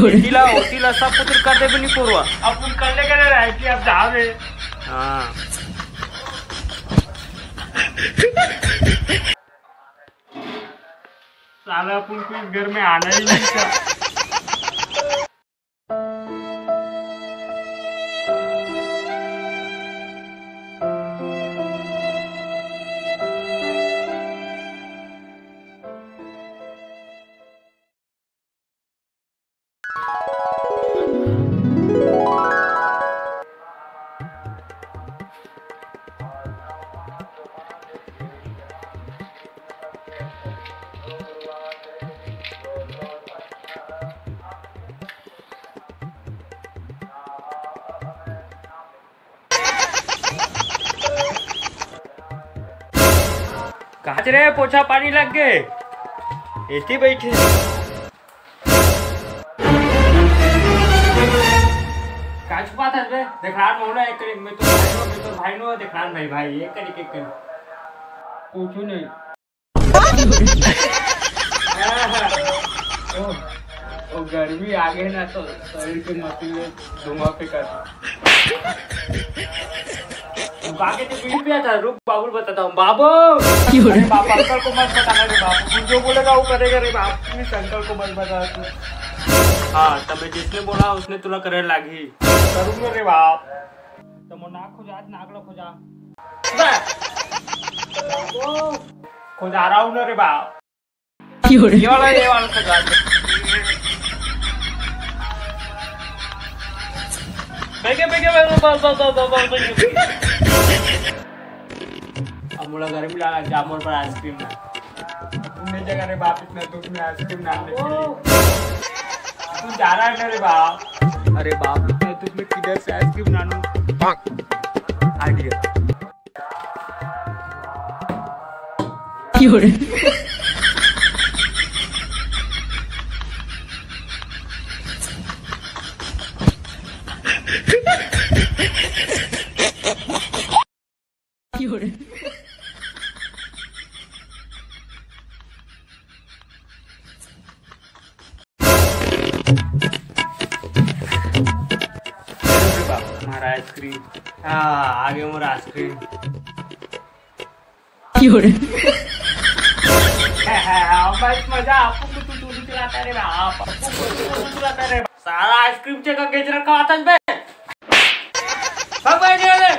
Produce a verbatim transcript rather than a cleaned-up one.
एती ला, ओती ला, सब कुछ कर देबे निपोरवा। अपन कर ले करे रहे कि अब जावे। हाँ। साला अपन को इस घर में आना ही नहीं था। काच रे, पोछा पानी लग गे, एती बइठे। काच बात है बे, देखरान मोहना एक करीब, मैं तो भाई नो, मैं तो भाई नो, देखरान भाई, भाई, एक करीब, एक करीब। कुछ नहीं। ओ, ओ, गर्मी आ गई ना, तो शरीर के मशीन में धुआं फेंका। तू का के तो बीड़ी पिया था? रुक, बाबू बताता हूँ। बाबू! क्यों रे? अरे बाप, अंकल को मत बताना रे बाप। तू जो बोलेगा वो करेगा रे बाप। प्लीज अंकल को मत बता तू। हाँ, तब मैं जिसने बोला उसने तुला करे लागी। करूंगा रे बाप। तो मोर नाक खुजा, नाक लो खुजा। बस। बाबू! खुजा रहा हूँ ना रे बाप। ये वाला, ये वाला सजा दे। बेगे, बेगे, बेगे, बस, बस, बस। अब मोला गर्मी लागा, जा मोर बर आइसक्रीम ला। तुमने जगह रे बाप इतना धूप में आइसक्रीम ना लेके। तू जा रहा है ना रे बाप। अरे बाप, इतना धूप में किधर से आइसक्रीम लानू? आइडिया। अरे बाप, हमारा आइसक्रीम। हाँ, आगे हमारा आइसक्रीम। बस मजा, आपको तो तू चलाता रे बाप, आपको तो तू चलाता रे बाप। सारा आइसक्रीम चेक का गेजरा का आता है बे। सब गए जेल में।